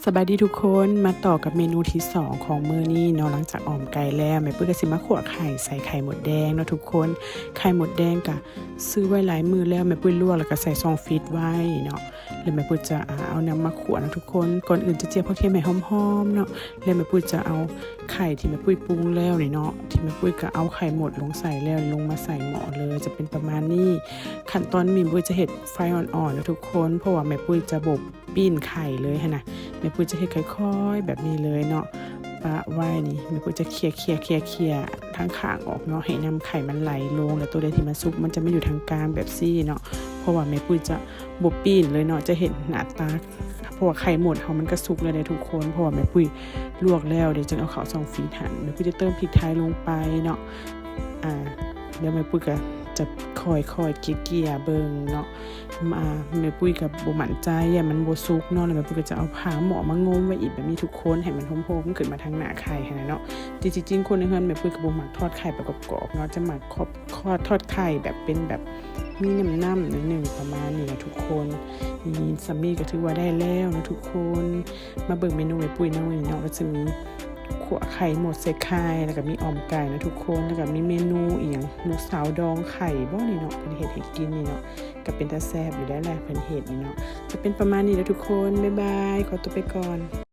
ສະບາຍດີທຸກຄົນ ມາຕໍ່ກັບເມນູທີສອງຂອງມື້ນີ້ເນາະ. ຫຼັງຈາກອອມໄກ່ແລ້ວ ແມ່ປຸ້ຍກໍຊິມາຂົ້ວໄຂ່ ໃສ່ໄຂ່ມົດແດງເນາະທຸກຄົນ. ໄຂ່ມົດແດງກະຊື້ໄວ້ຫຼາຍມື້ແລ້ວ ແມ່ປຸ້ຍລວກແລ້ວກໍໃສ່ຊ່ອງຟຣີດໄວ້ເນາະ. ແລ້ວແມ່ປຸ້ຍຈະ ອາ ເອົານຳມາຂົ້ວເນາະທຸກຄົນ. ກ່ອນອື່ນຈະຈຽວຜັກຄຽມໃຫ້ຫອມໆເນາະ ແລ້ວແມ່ປຸ້ຍຈະເອົາໄຂ່ທີ່ແມ່ປຸ້ຍປຸງແລ້ວນີ້ເນາະ ທີ່ແມ່ປຸ້ຍກໍເອົາໄຂ່ມົດລົງໃສ່ແລ້ວ ລົງມາໃສ່ໝໍ້ເລີຍ. ຈະເປັນປະມານນີ້. ຂັ້ນຕອນແມ່ປຸ້ຍຈະເຮັດໄຟອ່ອນໆເນາະທຸກຄົນ ເພາະວ່າແມ່ປຸ້ຍຈະບໍ່ ປີ້ນໄຂ່ເລີຍຫັ້ນນະ. ແມ່ປຸ້ຍຈະເຮັດຄ່ອຍໆແບບນີ້ເລີຍເນາະ ປະໄວ້ນີ້. ແມ່ປຸ້ຍຈະເຄຍໆໆໆທາງຂ້າງອອກເນາະ ໃຫ້ນ້ຳໄຂ່ມັນໄຫຼລົງ ແລ້ວໂຕໃດທີ່ມັນສຸກ ມັນຈະມາຢູ່ທາງກາງແບບຊີ້ເນາະ. ເພາະວ່າແມ່ປຸ້ຍຈະບໍ່ປີ້ນເລີຍເນາະ ຈະເຫັນໜ້າຕາ ເພາະວ່າໄຂ່ມົດເຮົາມັນກໍສຸກແລ້ວເດ້ທຸກຄົນ ເພາະວ່າແມ່ປຸ້ຍລວກແລ້ວ ດຽວຈຶ່ງເອົາເຂົ້າຊ່ອງຟຣີດຫັ້ນ. ແມ່ປຸ້ຍຈະເຕີມພິກໄທລົງໄປເນາະ. ອາ ແລ້ວແມ່ປຸ້ຍກໍຈະຄ່ອຍໆເກຍໆເບິ່ງເນາະ. ມາ ແມ່ປຸ້ຍກໍບໍ່ໝັ້ນໃຈ ຢ້ານມັນບໍ່ສຸກເນາະ ແລ້ວແມ່ປຸ້ຍກໍຈະເອົາພາໝໍ້ມາໂງມໄວ້ອີກແບບນີ້ທຸກຄົນ ໃຫ້ມັນໂຮມໆຂຶ້ນມາທາງໜ້າໄຂ່ຫັ້ນນະເນາະ. ທີ່ຈິງຄົນໃນເຮືອນແມ່ປຸ້ຍກໍບໍ່ມັກທອດໄຂ່ແບບກອບໆເນາະ ຈະມັກ ທອດໄຂ່ແບບເປັນແບບມີນ້ຳໆໜ້ອຍໜຶ່ງ ປະມານນີ້ນະທຸກຄົນ. ນີ້ ສ່ຳນີ້ກໍຖືວ່າໄດ້ແລ້ວນະທຸກຄົນ. ມາເບິ່ງເມນູແມ່ປຸ້ຍນຳມື້ນີ້ເນາະ ກໍຈະມີຂົ້ວໄຂ່ມົດໃສ່ໄຂ່ ແລ້ວກໍມີອ່ອມໄກ່ນະທຸກຄົນ ແລ້ວກໍມີເມນູອີ່ຫຍັງ ລູກສາວດອງໄຂ່ບໍນີ້ເນາະ ເພິ່ນເຮັດໃຫ້ກິນນີ້ເນາະ. ກໍເປັນຕາແຊບຢູ່ແລ້ວແຫຼະ ເພິ່ນເຮັດນີ້ເນາະ. ຈະເປັນປະມານນີ້ແຫຼະທຸກຄົນ ບາຍບາຍ ຂໍຕົວໄປກ່ອນ.